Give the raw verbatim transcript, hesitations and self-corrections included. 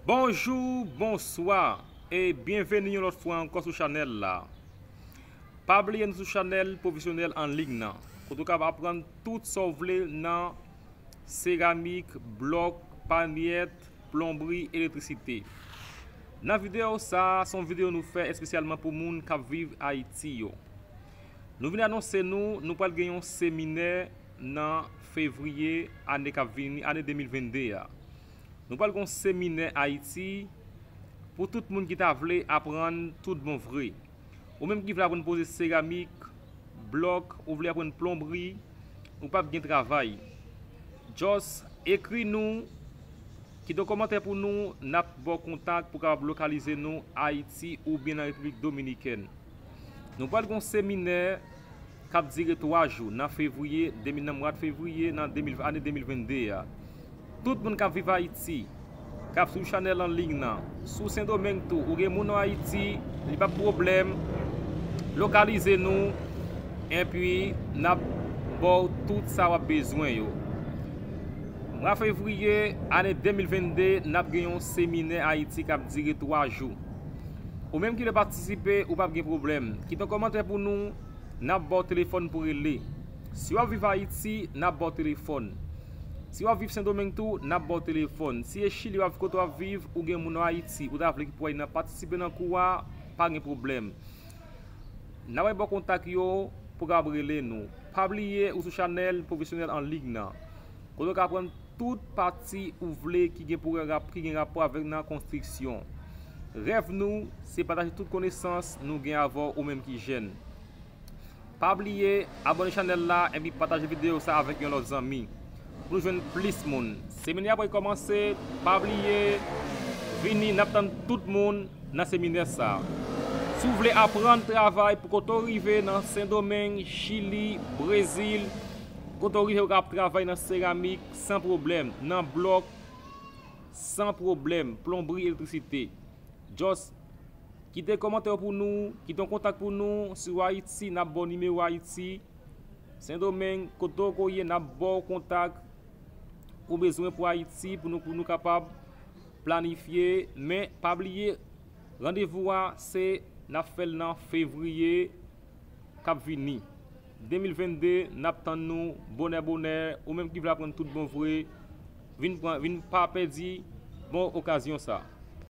Bonjou, bonswa, e byenveni yon lòt fwa ankò sou chanèl la. Pa bliye nou sou chanèl pwofesyonèl an liy nan, kote w ka aprann tout sa w vle nan seramik, blòk, panyèt, plonbri, elektrisite. Nan videyo sa a, se yon videyo nou fè espesyalman pou moun k ap viv Ayiti yo. Nou vin anonse nou, nou pral gen yon seminè nan fevriye ane k ap vini, ane de mil venn de a. Nou pral gen yon seminè Ayiti pou tout moun ki ta vle aprann tout bon vre. Ou menm ki vle aprann poze seramik, blòk, ou vle aprann plonbri, ou p ap gen travay. Just ekri nou, kite yon kòmantè pou nou, n ap ba w kontak pou w kapab lokalize nou Ayiti oubyen nan Repiblik Dominikèn. Nou pral gen yon seminè k ap dire twa jou nan fevriye, de mil, nan mwa fevriye, nan de mil, ane de mil venn de a. Tout moun k ap viv Ayiti, k ap swiv chanèl an liy nan, sou Sendomeng tou, ou gen moun an Ayiti, li p ap pwoblèm, lokalize nou, epi n ap ba w tout sa w ap bezwen yo. Mwa fevriye, ane de mil venn de, n ap gen yon seminè Ayiti k ap dire twa jou. Ou menm ki vle patisipe, ou p ap gen pwoblèm. Kite yon kòmantè pou nou, n ap ba w telefòn pou rele. Si w ap viv Ayiti, n ap ba w telefòn. Si w ap viv Sendomeng tou, n ap ba w telefòn. Si e Chili w ap, kote w ap viv, ou gen moun an Ayiti, ou ta vle ki pou al nan patisipe nan kou a, pa gen pwoblèm. N ap ba w kontak yo pou w kapab rele nou. Pa bliye, ou sou chanèl pwofesyonèl an liy nan, kote w ka aprann tout pati ou vle ki gen pou rap-, ki gen rapò avèk nan konstriksyon. Rèv nou, se pataje tout konesans nou gen avè w, ou menm ki jèn. Pa bliye, abòne chanèl la epi pataje videyo sa avèk yon lòt zanmi pou nou jwenn plis moun. Seminè a pral kòmanse, pa bliye, vini, n ap tann tout moun nan seminè sa. Si w vle aprann travay pou kote w rive nan Sendomeng, Chili, Brezil, kote w rive ou kapab travay nan seramik san pwoblèm, nan blòk san pwoblèm, plonbri, elektrisite. Just kite kòmantè w pou nou, kite yon kontak pou nou. Si w Ayiti, n ap ba w nimewo Ayiti. Sendomeng, kote w ko ye, n ap ba w kontak ou bezwen pou Ayiti, pou nou, pou nou kapab planifye. Men, pa bliye, randevou a, se n ap fè l nan fevriye k ap vini, de mil venn de. N ap tann nou bonè bonè. Ou menm ki vle aprann tout bon vre, vin pran, vin pa pèdi bon okazyon sa.